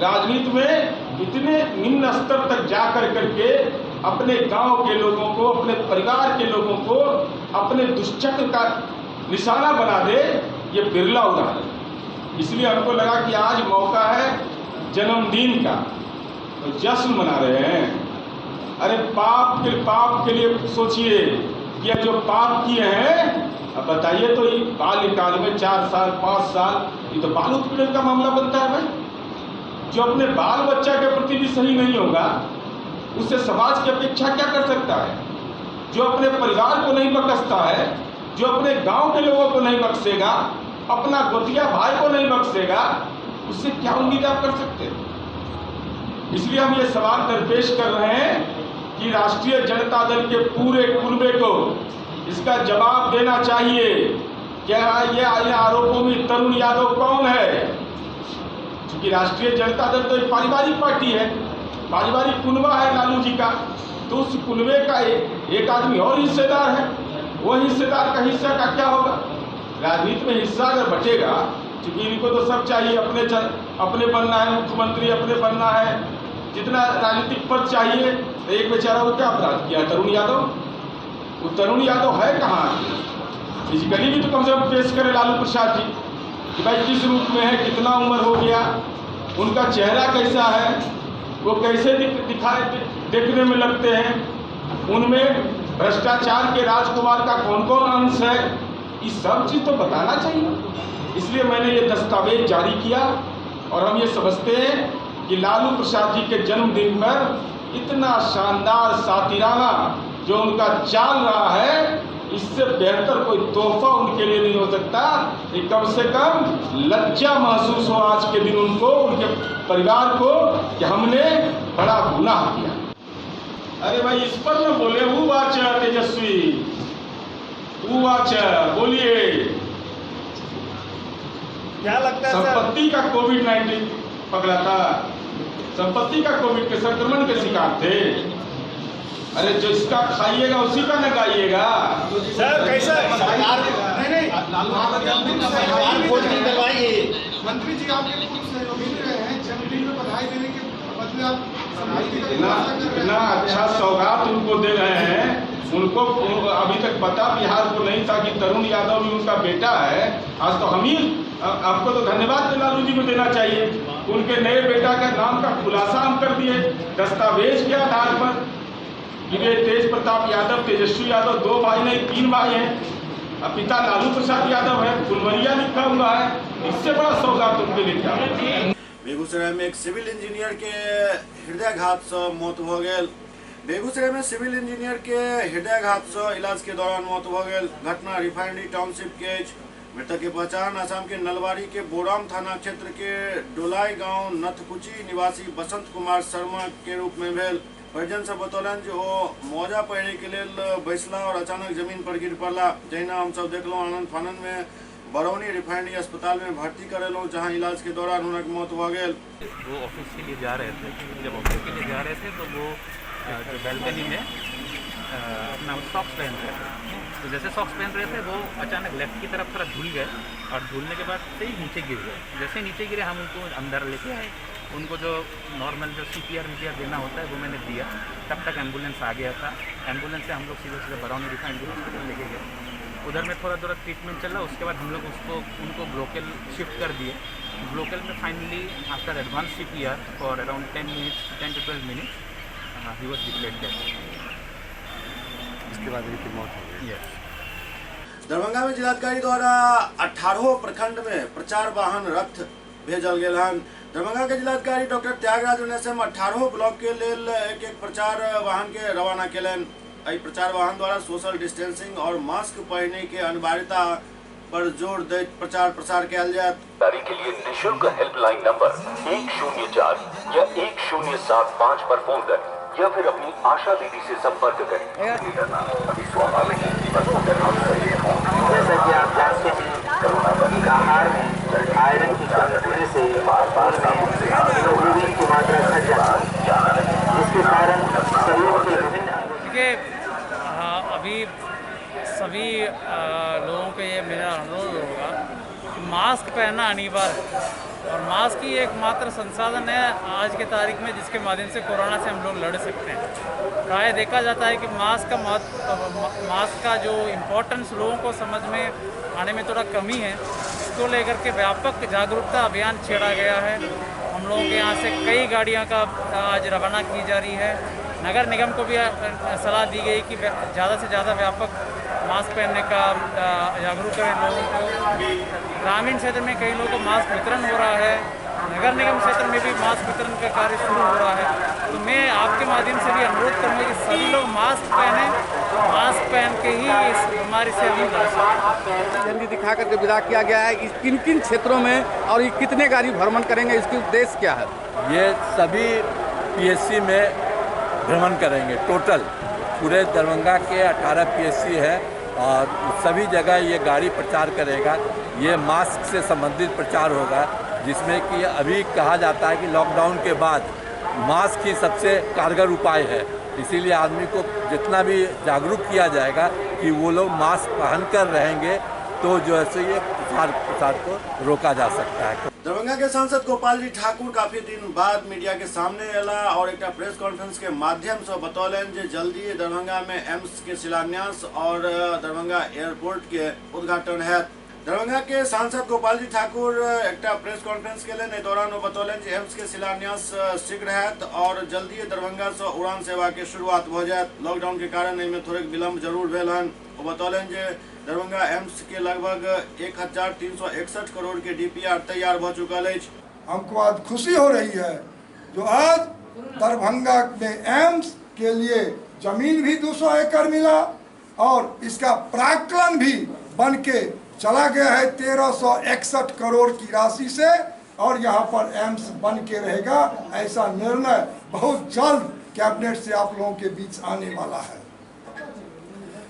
राजनीति में इतने निम्न स्तर तक जा कर करके अपने गांव के लोगों को, अपने परिवार के लोगों को अपने दुष्चक्र का निशाना बना दे, ये बिरला उदाहरण है। इसलिए हमको लगा कि आज मौका है जन्मदिन का, तो जश्न मना रहे हैं। अरे पाप के लिए सोचिए कि जो पाप किए हैं, अब बताइए तो ये बाल्यकाल में 4 साल 5 साल, ये तो बाल उत्पीड़न का मामला बनता है भाई। जो अपने बाल बच्चा के प्रति भी सही नहीं होगा उससे समाज की अपेक्षा क्या कर सकता है? जो अपने परिवार को नहीं बख्शता है, जो अपने गांव के लोगों को नहीं बख्शेगा, अपना गोतिया भाई को नहीं बख्शेगा, उससे क्या उम्मीद आप कर सकते हैं? इसलिए हम ये सवाल दरपेश कर रहे हैं कि राष्ट्रीय जनता दल के पूरे कुनबे को इसका जवाब देना चाहिए। क्या ये आरोपों में तरुण यादव कौन है? क्योंकि राष्ट्रीय जनता दल तो एक पारिवारिक पार्टी है, पारिवारिक कुनबा है लालू जी का, तो उस कुनबे का एक आदमी और हिस्सेदार है। वो हिस्सेदार का हिस्सा का क्या होगा? राजनीति में हिस्सा अगर बचेगा, क्योंकि इनको तो सब चाहिए, अपने बनना है मुख्यमंत्री, अपने बनना है, जितना राजनीतिक पद चाहिए। तो एक बेचारा वो क्या अपराध किया तरुण यादव? वो तरुण यादव है कहाँ? फिजिकली भी तो कम से कम पेश करे लालू प्रसाद जी कि भाई किस रूप में है, कितना उम्र हो गया, उनका चेहरा कैसा है, वो कैसे दिखाई देखने में लगते हैं, उनमें भ्रष्टाचार के राजकुमार का कौन कौन अंश है, ये सब चीज़ तो बताना चाहिए। इसलिए मैंने ये दस्तावेज जारी किया और हम ये समझते हैं कि लालू प्रसाद जी के जन्मदिन पर इतना शानदार सातिराना जो उनका चाल रहा है, इससे बेहतर कोई तोहफा उनके लिए नहीं हो सकता। कि कम से कम लज्जा महसूस हो आज के दिन उनको, उनके परिवार को, कि हमने बड़ा गुनाह किया। अरे भाई इस पर न बोले, वो वाच तेजस्वी, वो वाच बोलिए। क्या लगता है संपत्ति का कोविड-19 पकड़ा था, संपत्ति का कोविड के संक्रमण के शिकार थे। अरे जो इसका खाइएगा उसी का न गाइएगा। सर कैसा सरकार? नहीं मंत्री जी आपके पूर्व सहयोगी भी रहे हैं, जन्मदिन में बधाई देने के बदले आप इतना अच्छा सौगात उनको दे रहे हैं। उनको अभी तक पता बिहार को नहीं था कि तरुण यादव भी उनका बेटा है। आज तो हम ही आपको तो धन्यवाद लालू जी को देना चाहिए, उनके नए बेटा का नाम का खुलासा हम कर दिए दस्तावेज के आधार पर कि वे तेज प्रताप यादव, तेजस्वी यादव दो भाई नहीं तीन भाई हैं। अब पिता लालू प्रसाद यादव है, फुलवरिया लिखा हुआ है। इससे बड़ा सौगात उनके लिए क्या? बेगूसराय में एक सिविल इंजीनियर के हृदयाघात से मौत हो गई। बेगूसराय में सिविल इंजीनियर के हृदयाघात से इलाज के दौरान मौत हो गई। घटना रिफाइनरी टाउनशिप के। मृतक की पहचान असम के नलवाड़ी के बोराम थाना क्षेत्र के डोलाई गांव नथकुची निवासी बसंत कुमार शर्मा के रूप में भेल। परिजन सब बतौलन जे ओ मौजा पहिरे के लेल बैसला और अचानक जमीन पर गिर पड़ला। जहिना हम सब देखलहुँ आनंद फानन में बरौनी रिफाइनरी अस्पताल में भर्ती करेलहुँ, जहां इलाज के दौरान हुनक मौत भऽ गेल। वो ऑफिस के लिए जा रहे थे। जब ऑफिस के लिए जा रहे थे तो वो जो बैल्कनी में अपना सॉक्स पहन रहे थे, तो जैसे सॉक्स पहन रहे थे वो अचानक लेफ्ट की तरफ थोड़ा झूल गए और झूलने के बाद से ही नीचे गिर गए। जैसे नीचे गिरे हम उनको अंदर लेके आए, उनको जो नॉर्मल जो CPR देना होता है वो मैंने दिया। तब तक एम्बुलेंस आ गया था। एम्बुलेंस से हम लोग सीधे सीधे बरौनी रिफाइनरी हॉस्पिटल लेके गए। उधर में थोड़ा थोड़ा ट्रीटमेंट चला, उसके बाद हम लोग उसको उनको ग्लोकल शिफ्ट कर दिए। ग्लोकल में finally after advance CPR for around 10 to 12 minutes he was declared dead. इसके बाद इनकी मौत हो गई। यस। दरभंगा में जिलाधिकारी द्वारा 18 प्रखंड में प्रचार वाहन रथ भेजल गेल हन। दरभंगा के जिलाधिकारी डॉक्टर त्यागराज एसएम 18 ब्लॉक के लेल एक एक प्रचार वाहन के रवाना केलनि। एहि प्रचार वाहन द्वारा सोशल डिस्टेंसिंग और मास्क पहिरने के अनिवार्यता पर जोर दैत प्रचार प्रसार कयल जायत। जानकारी के लिए निःशुल्क हेल्पलाइन नंबर 104 या 1075 पर फोन करें या फिर अपनी आशा दीदी से संपर्क करें। जैसा कि आप जानते हैं आहार में आयरन की कमी होने से हीमोग्लोबिन की मात्रा घट जाती है, जिसके कारण शरीर के विभिन्न। देखिए अभी सभी लोगों को ये मेरा अनुरोध होगा कि मास्क पहनना अनिवार्य है और मास्क ही एकमात्र संसाधन है आज के तारीख में जिसके माध्यम से कोरोना से हम लोग लड़ सकते हैं। प्राय देखा जाता है कि मास्क का महत्व, मास्क का जो इम्पोर्टेंस लोगों को समझ में आने में थोड़ा कमी है। इसको लेकर के व्यापक जागरूकता अभियान छेड़ा गया है। हम लोगों के यहाँ से कई गाड़ियाँ का आज रवाना की जा रही है। नगर निगम को भी सलाह दी गई कि ज़्यादा से ज़्यादा व्यापक मास्क पहनने का जागरूक करें लोगों को। ग्रामीण क्षेत्र में कई लोगों को मास्क वितरण हो रहा है, नगर निगम क्षेत्र में भी मास्क वितरण का कार्य शुरू हो रहा है। तो मैं आपके माध्यम से भी अनुरोध करूँगा कि सभी लोग मास्क पहनें, मास्क पहन के ही इस बीमारी से हम लड़ सकें। झंडी दिखा करके विदा किया गया है। इस किन किन क्षेत्रों में और ये कितने गाड़ी भ्रमण करेंगे, इसके उद्देश्य क्या है? ये सभी PSC में भ्रमण करेंगे। टोटल पूरे दरभंगा के 18 PSC है और सभी जगह ये गाड़ी प्रचार करेगा। ये मास्क से संबंधित प्रचार होगा, जिसमें कि अभी कहा जाता है कि लॉकडाउन के बाद मास्क ही सबसे कारगर उपाय है। इसीलिए आदमी को जितना भी जागरूक किया जाएगा कि वो लोग मास्क पहनकर रहेंगे तो जो है सो ये प्रसार को रोका जा सकता है। दरभंगा के सांसद गोपाल जी ठाकुर काफी दिन बाद मीडिया के सामने अयला और एक प्रेस कॉन्फ्रेंस के माध्यम से बतौलनि जे जल्दी दरभंगा में एम्स के शिलान्यास और दरभंगा एयरपोर्ट के उद्घाटन हैत। दरभंगा के सांसद गोपाल जी ठाकुर एक प्रेस कॉन्फ्रेंस केलनि। एहि दौरान ओ बतौलनि जे एम्स के शिलान्यास शीघ्र हैत और जल्दी दरभंगा से उड़ान सेवा के शुरुआत भ जायत। लॉकडाउन के कारण एहिमे थोड़ेक विलम्ब जरूर भेल हन। ओ बतौलनि जे दरभंगा एम्स के लगभग 1361 करोड़ के डीपीआर तैयार भ चुकल अछि। हमको आज खुशी हो रही है जो आज दरभंगा में एम्स के लिए जमीन भी 200 एकड़ मिला और इसका प्राकलन भी बन के चला गया है 1361 करोड़ की राशि से और यहाँ पर एम्स बन के रहेगा। ऐसा निर्णय बहुत जल्द कैबिनेट से आप लोगों के बीच आने वाला है।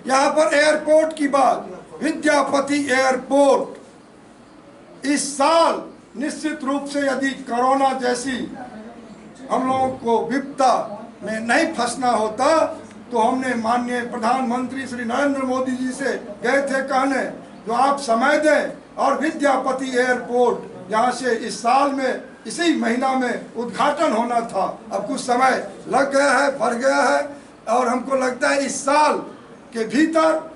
यहाँ पर एयरपोर्ट की बात, विद्यापति एयरपोर्ट इस साल निश्चित रूप से यदि कोरोना जैसी हम लोगों को विपदा में नहीं फंसना होता तो हमने माननीय प्रधानमंत्री श्री नरेंद्र मोदी जी से गए थे कहने जो आप समय दें और विद्यापति एयरपोर्ट यहाँ से इस साल में इसी महीना में उद्घाटन होना था। अब कुछ समय लग गया है, बढ़ गया है और हमको लगता है इस साल के भीतर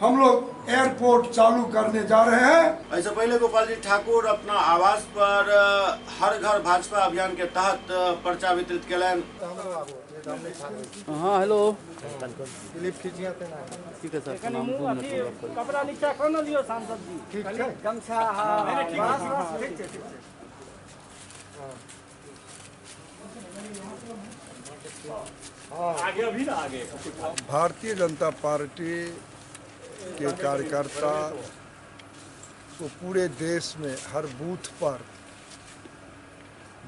हम लोग एयरपोर्ट चालू करने जा रहे हैं। ऐसे पहले गोपाल जी ठाकुर अपना आवास पर हर घर भाजपा अभियान के तहत पर्चा वितरित केलनि। हाँ हेलो ठीक है सर। कपड़ा नीचा कोना लियो सांसद जी, ठीक है गमछा। हाँ ठीक है ठीक है। आगे अभी ना आगे। भारतीय जनता पार्टी के कार्यकर्ता को पूरे देश में हर बूथ पर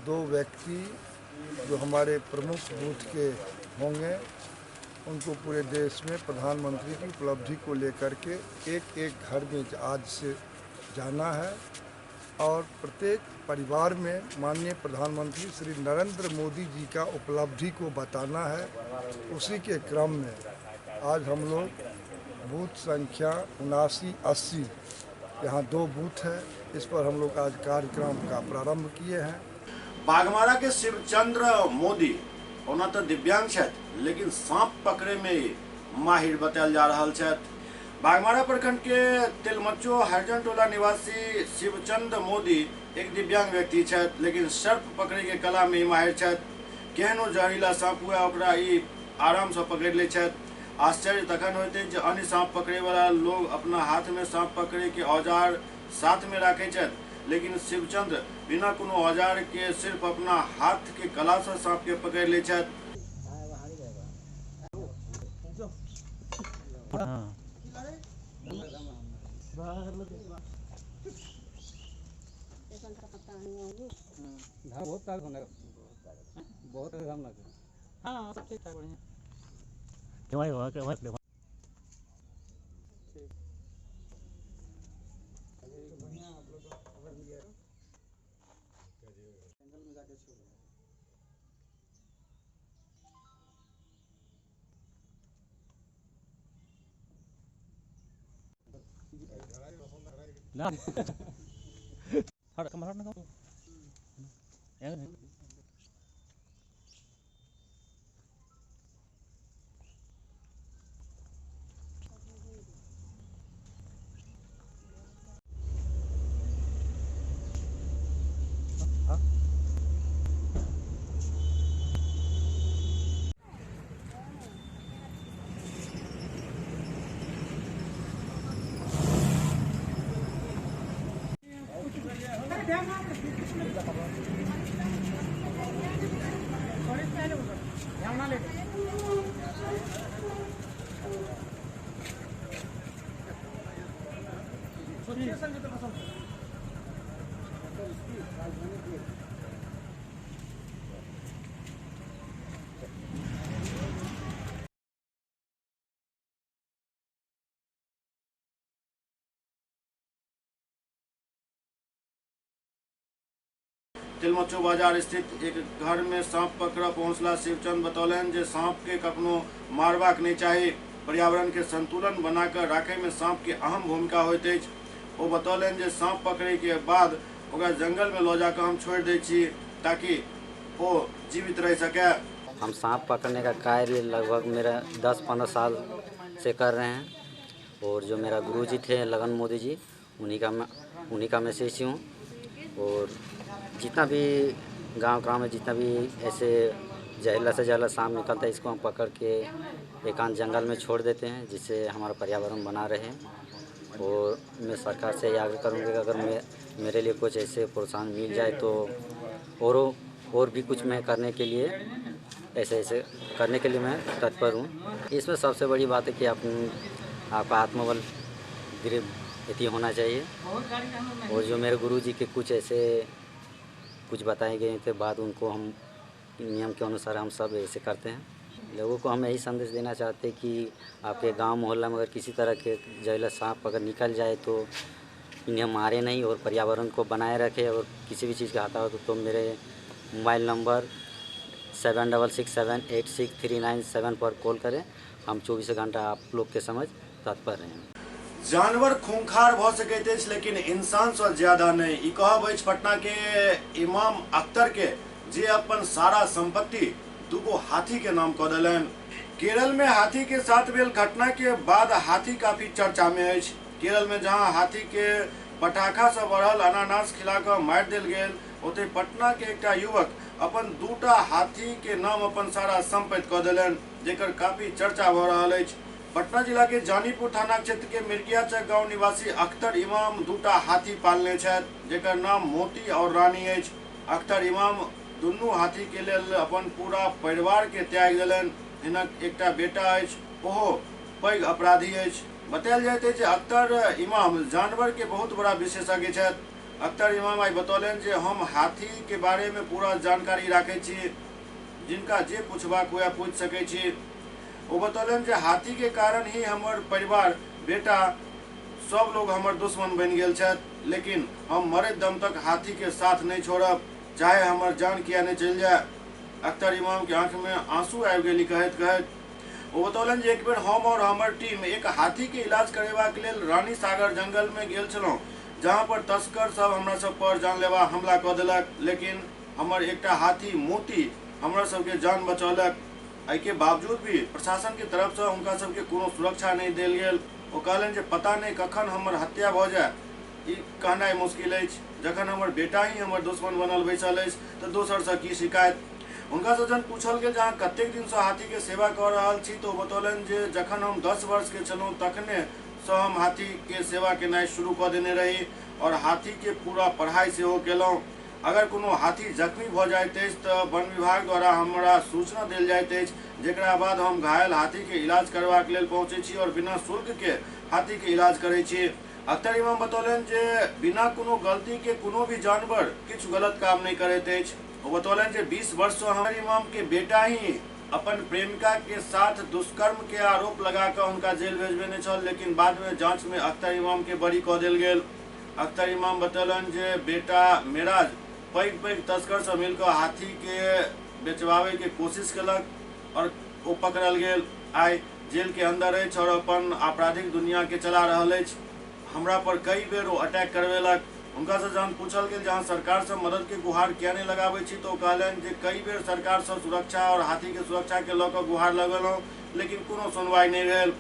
2 व्यक्ति जो हमारे प्रमुख बूथ के होंगे उनको पूरे देश में प्रधानमंत्री की उपलब्धि को लेकर के एक एक घर में आज से जाना है और प्रत्येक परिवार में माननीय प्रधानमंत्री श्री नरेंद्र मोदी जी का उपलब्धि को बताना है। उसी के क्रम में आज हम लोग बूथ संख्या 79-80 यहाँ 2 बूथ है, इस पर हम लोग आज कार्यक्रम का प्रारंभ किए हैं। बागमारा के शिवचंद्र मोदी ओना तो दिव्यांग छथि लेकिन सांप पकड़े में माहिर बतायल जा रहा छथि। बागमारा प्रखंड के तिलमच्चो हरिजन टोला निवासी शिवचंद्र मोदी एक दिव्यांग व्यक्ति छथि लेकिन सर्प पकड़े के कला में माहिर छथि। केहनो जहरीला सांप हुआ ओकरा ई आराम से पकड़ लै छथि। आश्चर्य तखन होते जे अन्य सांप पकड़े वाला लोग अपना हाथ में सांप पकड़े के औजार साथ में राखे छथि लेकिन शिवचंद्र बिना कोनो औजार के सिर्फ अपना हाथ के कला से सांप के पकड़ लै छथि। हाँ सब ठीक ठाक बढ़िया। तिलमच्चो बाजार स्थित एक घर में सांप पकड़ पहुंचला शिवचंद बतौलनि जे सांप के कखनो मारबाक नहीं चाही। पर्यावरण के संतुलन बनाकर राखय में सांप के अहम भूमिका होइत अछि। ओ बतौलनि जे सांप पकड़ै के बाद ओकरा जंगल में लऽ जाकर हम छोड़ि दै छी ताकि ओ जीवित रह सके। हम सांप पकड़ने का कार्य लगभग मेरा 10-15 साल से कर रहे हैं और जो मेरा गुरुजी थे लगन मोदी जी, उन्हीं का मैं शिष्य हूँ। और जितना भी गांव गांव में जितना भी ऐसे जहरीला से जहरीला सांप निकलता है, इसको हम पकड़ के एकांत जंगल में छोड़ देते हैं, जिससे हमारा पर्यावरण बना रहे। और मैं सरकार से आग्रह करूँगी कि अगर मेरे लिए कुछ ऐसे प्रोत्साहन मिल जाए तो और भी कुछ मैं करने के लिए ऐसे ऐसे करने के लिए मैं तत्पर हूँ। इसमें सबसे बड़ी बात है कि आपका आत्मबल दृढ़ इति होना चाहिए। और जो मेरे गुरुजी के कुछ ऐसे कुछ बताए गए थे बाद, उनको हम नियम के अनुसार हम सब ऐसे करते हैं। लोगों को हम यही संदेश देना चाहते हैं कि आपके गांव मोहल्ला में अगर किसी तरह के जहरीला सांप अगर निकल जाए तो इन्हें मारे नहीं और पर्यावरण को बनाए रखें। और किसी भी चीज़ का आता हो तो मेरे मोबाइल नंबर 76678639 पर कॉल करें। हम 24 घंटा आप लोग के समझ तत्पर हैं। जानवर खूंखार भ सकैत अछि लेकिन इंसान से ज्यादा नहीं, ई कहब अछि पटना के इमाम अख्तर के, जे अपन सारा संपत्ति दूगो हाथी के नाम कऽ देलनि। केरल में हाथी के साथ भेल घटना के बाद हाथी काफी चर्चा में अछि। केरल में जहां हाथी के पटाखा से बढ़ल अनानास खिला कऽ मारि देल गेल, ओतहि पटना के एकटा युवक अपन दूटा हाथी के नाम अपन सारा संपत्ति कऽ देलनि, जेकर काफी चर्चा भऽ रहल अछि। पटना जिला के जानीपुर थाना क्षेत्र के मिर्गियाचक गांव निवासी अख्तर इमाम दूटा हाथी पालने छथि, जेकर नाम मोती और रानी अछि। अख्तर इमाम दुनू हाथी के लेल अपन पूरा परिवार के त्याग देलनि। हिनक एकटा बेटा अछि, ओहो पैघ अपराधी अछि। बतायल जाइत अछि जे अख्तर इमाम जानवर के बहुत बड़ा विशेषज्ञ छथि। अख्तर इमाम आइ बतौलनि जे हम हाथी के बारे में पूरा जानकारी राखै छी, जिनका जे पूछबाक हुए पूछि सकै छी। ओ बतौलनि जे हाथी के कारण ही हमर परिवार, बेटा, सब लोग हमर दुश्मन बनि गेल छथि, लेकिन हम मरैत दम तक हाथी के साथ नहीं छोड़ब, चाहे हमर जान किया नहीं चलि जाए। अख्तर इमाम के आँख में आंसू आबि गेली कहैत कहैत। ओ बतौलनि जे एक बेर हम और हमर टीम एक हाथी के इलाज करेबाक लेल रानी सागर जंगल में गेल छलहुँ, जहाँ पर तस्कर सब हमरा सब पर जानलेवा हमला कऽ देलक, लेकिन हमर एकटा हाथी मोती हमरा सबके जान बचौलक। एहिके बावजूद भी प्रशासन के तरफ से हुनका सबके कोनो सुरक्षा नहीं देल गेल। ओ कहलनि जे पता नहीं कखन हमर हत्या भऽ जाए, ई कहनाइ मुश्किल अछि। जखन हमर बेटा ही हमर दुश्मन बनल बैसल अछि तऽ दोसरसँ की शिकायत। हुनकासँ जहन पूछल गेल जे अहाँ कतेक दिनसँ हाथीके सेवा कऽ रहल छी, तऽ ओ बतौलनि जे जखन हम 10 वर्षके छलहुँ तखनेसँ हम हाथीके सेवा केनाइ शुरू कऽ देने रही और हाथीके पूरा पढ़ाइ सेहो केलहुँ। अगर कोनो हाथी जख्मी भऽ जाइत अछि तऽ वन विभाग द्वारा हमरा सूचना देल जाइत अछि, जेकरा बाद हम घायल हाथीके इलाज करबाक लेल पहुँचै छी और बिना शुल्कके हाथीके इलाज करै छी। अख्तर इमाम बतौलनि जे बिना कोनो गलती के कोनो भी जानवर किछु गलत काम नहि करैत अछि। ओ बतौलनि जे 20 वर्षसँ हमर इमाम के बेटा ही अपन प्रेमिका के साथ दुष्कर्म के आरोप लगा कऽ हुनका जेल भेजबेने छल, लेकिन बाद में जांच में अख्तर इमाम के बरी कऽ देल गेल। अख्तर इमाम बतौलनि जे बेटा मेराज पैघ पैघ तस्कर से मिलकर हाथी के बेचबावे के कोशिश केलक और ओ पकड़ल गेल। आइ जेल के अंदर अछि और अपन आपराधिक दुनिया के चला रहल अछि। हमरा पर कई बेर ओ अटैक करवेलक। हुनका से जहन पूछल गेल जे अहाँ सरकार से मदद के गुहार किया नहीं लगाबै छी, तो ओ कहलनि जे कई बेर सरकार से सुरक्षा और हाथी के सुरक्षा के लऽ कऽ गुहार लगेलहुँ, लेकिन कोनो सुनवाई नहीं भेल।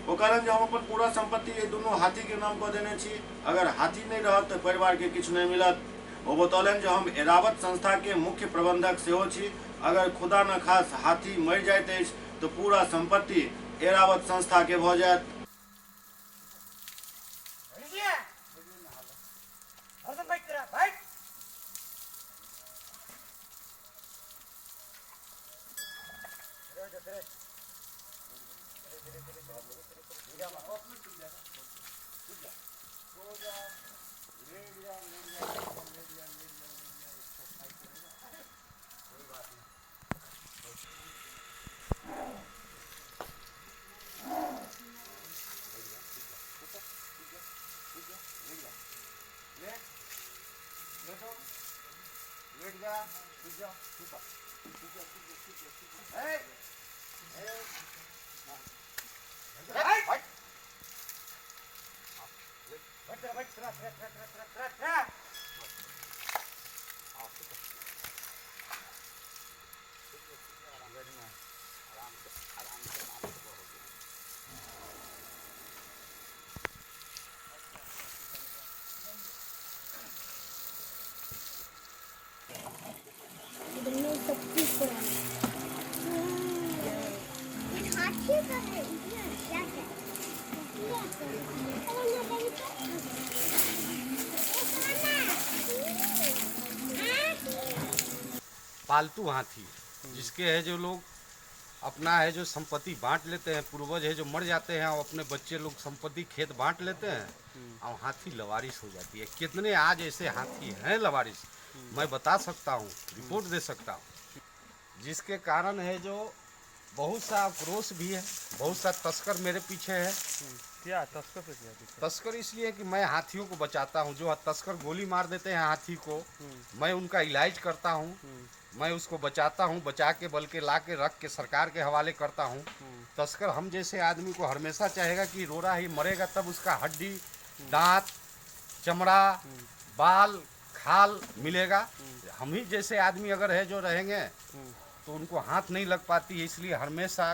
ओ कहलनि जे हम अपन पूरा संपत्ति एहि दुनू हाथी के नाम कऽ देने छी, अगर हाथी नहीं रहत तऽ परिवार के किछु नहीं मिलत। ओ बतौलनि जे हम एरावत संस्था के मुख्य प्रबंधक सेहो छी, अगर खुदा न खास हाथी मरि जाइत अछि तऽ पूरा संपत्ति एरावत संस्था के भऽ जायत। पालतू हाथी जिसके है जो लोग अपना है जो संपत्ति बांट लेते हैं, पूर्वज है जो मर जाते हैं और अपने बच्चे लोग संपत्ति खेत बांट लेते हैं और हाथी लवारिस हो जाती है। कितने आज ऐसे हाथी हैं लवारिस, मैं बता सकता हूँ, रिपोर्ट दे सकता हूँ। जिसके कारण है जो बहुत सा आक्रोश भी है, बहुत सा तस्कर मेरे पीछे है। क्या तस्कर से क्या? तस्कर इसलिए कि मैं हाथियों को बचाता हूँ। जो तस्कर गोली मार देते हैं हाथी को, मैं उनका इलाज करता हूँ, मैं उसको बचाता हूँ, बचा के बल्कि ला के रख के सरकार के हवाले करता हूँ। तस्कर हम जैसे आदमी को हमेशा चाहेगा कि रोरा ही मरेगा तब उसका हड्डी, दांत, चमड़ा, बाल, खाल मिलेगा। हम ही जैसे आदमी अगर है जो रहेंगे तो उनको हाथ नहीं लग पाती है, इसलिए हमेशा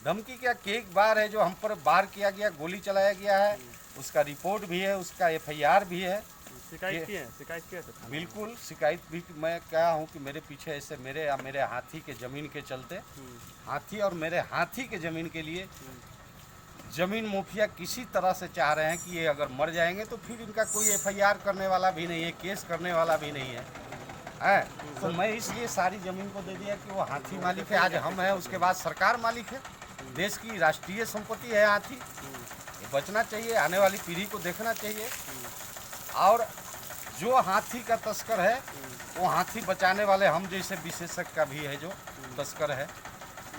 धमकी क्या, एक बार है जो हम पर बार किया गया, गोली चलाया गया है, उसका रिपोर्ट भी है, उसका एफआईआर भी है। शिकायत की है? शिकायत किया था? बिल्कुल शिकायत भी मैं क्या हूँ कि मेरे पीछे ऐसे मेरे या मेरे हाथी के ज़मीन के चलते, हाथी और मेरे हाथी के ज़मीन के लिए ज़मीन माफिया किसी तरह से चाह रहे हैं कि ये अगर मर जाएंगे तो फिर इनका कोई एफआईआर करने वाला भी नहीं है, केस करने वाला भी नहीं है, है। तो मैं इसलिए सारी ज़मीन को दे दिया कि वो हाथी मालिक है, आज हम हैं, उसके बाद सरकार मालिक है। देश की राष्ट्रीय संपत्ति है हाथी, बचना चाहिए, आने वाली पीढ़ी को देखना चाहिए। और जो हाथी का तस्कर है वो हाथी बचाने वाले हम जैसे विशेषज्ञ का भी है जो तस्कर है।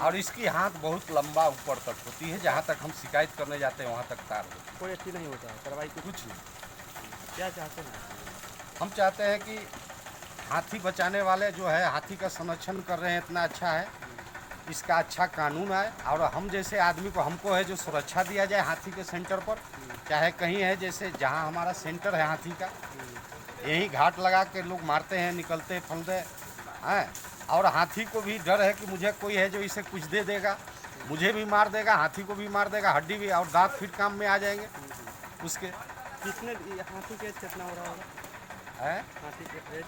और इसकी हाथ बहुत लंबा ऊपर तक होती है, जहाँ तक हम शिकायत करने जाते हैं वहाँ तक तार होती है। कोई अच्छी नहीं होता है कार्रवाई, कुछ नहीं। क्या चाहते हैं? हम चाहते हैं कि हाथी बचाने वाले जो है हाथी का संरक्षण कर रहे हैं, इतना अच्छा है, इसका अच्छा कानून आए और हम जैसे आदमी को हमको है जो सुरक्षा दिया जाए हाथी के सेंटर पर, चाहे कहीं है, जैसे जहाँ हमारा सेंटर है हाथी का, यहीं घाट लगा के लोग मारते हैं, निकलते फंदे हैं। और हाथी को भी डर है कि मुझे कोई है जो इसे कुछ दे देगा, मुझे भी मार देगा, हाथी को भी मार देगा, हड्डी भी और दांत फिर काम में आ जाएंगे उसके। कितने हाथी के एज कितना हो रहा होगा? है हाथी के एज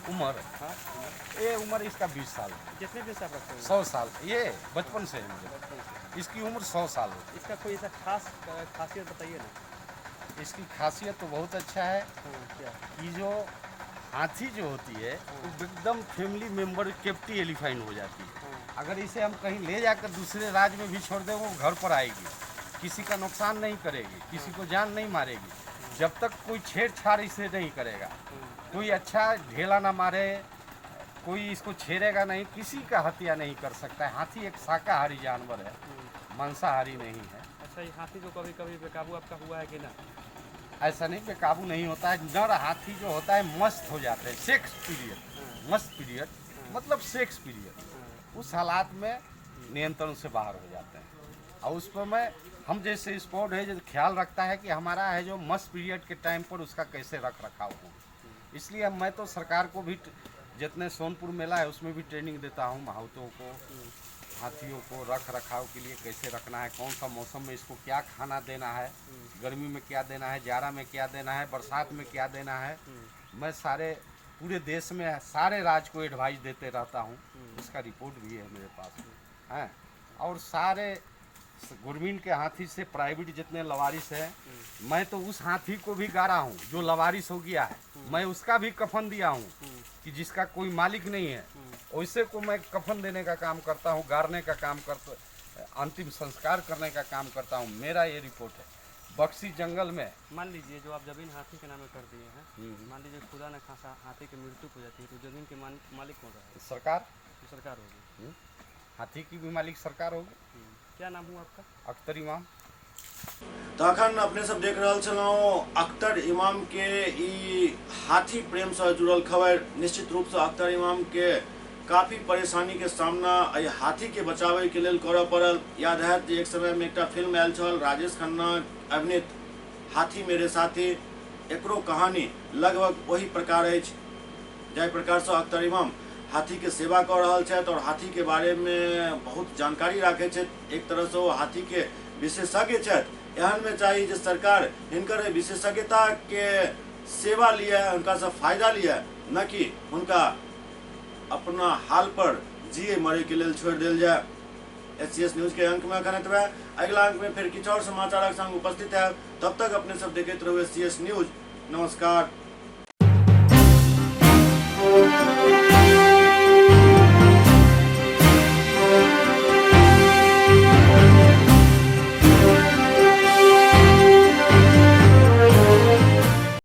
उम्र? हाँ, ये उम्र इसका 20 साल है। कितने दिन से आप रखते हैं? 100 साल, ये बचपन से है मुझे। इसकी उम्र 100 साल है। इसका कोई ऐसा खास खासियत बताइए ना। इसकी खासियत तो बहुत अच्छा है क्या कि जो हाथी जो होती है वो एकदम फैमिली मेम्बर केप्टी एलिफेंट हो जाती है। अगर इसे हम कहीं ले जाकर दूसरे राज्य में भी छोड़ दें वो घर पर आएगी, किसी का नुकसान नहीं करेगी, किसी को जान नहीं मारेगी, जब तक कोई छेड़छाड़ इसे नहीं करेगा, कोई अच्छा ढेला ना मारे, कोई इसको छेड़ेगा नहीं, किसी का हत्या नहीं कर सकता है। हाथी एक शाकाहारी जानवर है, मांसाहारी नहीं है। अच्छा, ये हाथी जो कभी कभी बेकाबू आपका हुआ है कि ना? ऐसा नहीं, बेकाबू नहीं होता है। नर हाथी जो होता है मस्त हो जाते हैं, सेक्स पीरियड, मस्त पीरियड मतलब सेक्स पीरियड, उस हालात में नियंत्रण से बाहर हो जाते हैं। और उस पर मैं हम जैसे स्पोर्ट है जो ख्याल रखता है कि हमारा है जो मस्त पीरियड के टाइम पर उसका कैसे रख रखाव हो, इसलिए मैं तो सरकार को भी जितने सोनपुर मेला है उसमें भी ट्रेनिंग देता हूँ, महावतों को, हाथियों को रख रखाव के लिए कैसे रखना है, कौन सा मौसम में इसको क्या खाना देना है, गर्मी में क्या देना है, जाड़ा में क्या देना है, बरसात में क्या देना है। मैं सारे पूरे देश में सारे राज्य को एडवाइस देते रहता हूँ, उसका रिपोर्ट भी है मेरे पास है। और सारे गवर्नमेंट के हाथी से प्राइवेट जितने लवारिस हैं, मैं तो उस हाथी को भी गाड़ा हूँ जो लवारिस हो गया है, मैं उसका भी कफन दिया हूँ कि जिसका कोई मालिक नहीं है, वैसे को मैं कफन देने का काम करता हूँ, गाड़ने का काम करता, अंतिम संस्कार करने का काम करता हूँ। मेरा ये रिपोर्ट है। बक्सी जंगल में मान लीजिए जो आप जमीन हाथी के नाम कर दिए हैं, मान लीजिए खुदा न खासा हाथी की मृत्यु हो जाती है तो जमीन के मालिक कौन रहेगा? सरकार। सरकार होगी, हाथी की भी मालिक सरकार होगी। क्या नाम हुआ आपका? अख्तर इमाम। तो अखन अपने सब देख रहल छलहुँ अख्तर इमाम के ई हाथी प्रेम से जुड़ल खबर। निश्चित रूप से अख्तर इमाम के काफ़ी परेशानी के सामना एहि हाथी के बचावे के लेल करऽ पड़ल। याद हैत जे एक समय में एकटा फिल्म आयल छल राजेश खन्ना अभिनीत हाथी मेरे साथी एकरो कहानी लगभग ओही प्रकार अछि जाहि प्रकारसँ अख्तर इमाम हाथीके सेवा कऽ रहल छथि आओर हाथीके बारेमे बहुत जानकारी राखै छथि। एक तरहसँ ओ हाथीके विशेषज्ञ छथि। एहनमे चाही जे सरकार हिनकर एहि विशेषज्ञताके सेवा लिए, हुनकासँ फायदा लिए, न कि हुनका अपना हाल पर जिए मरे के लेल छोड़ि देल जाय। एचसीएस न्यूज के अंक में अखन एतबे। अगिला अंक में फिर किछु और समाचारक संग उपस्थित है। तब तक अपने सब देखैत रहू एचसीएस न्यूज। नमस्कार।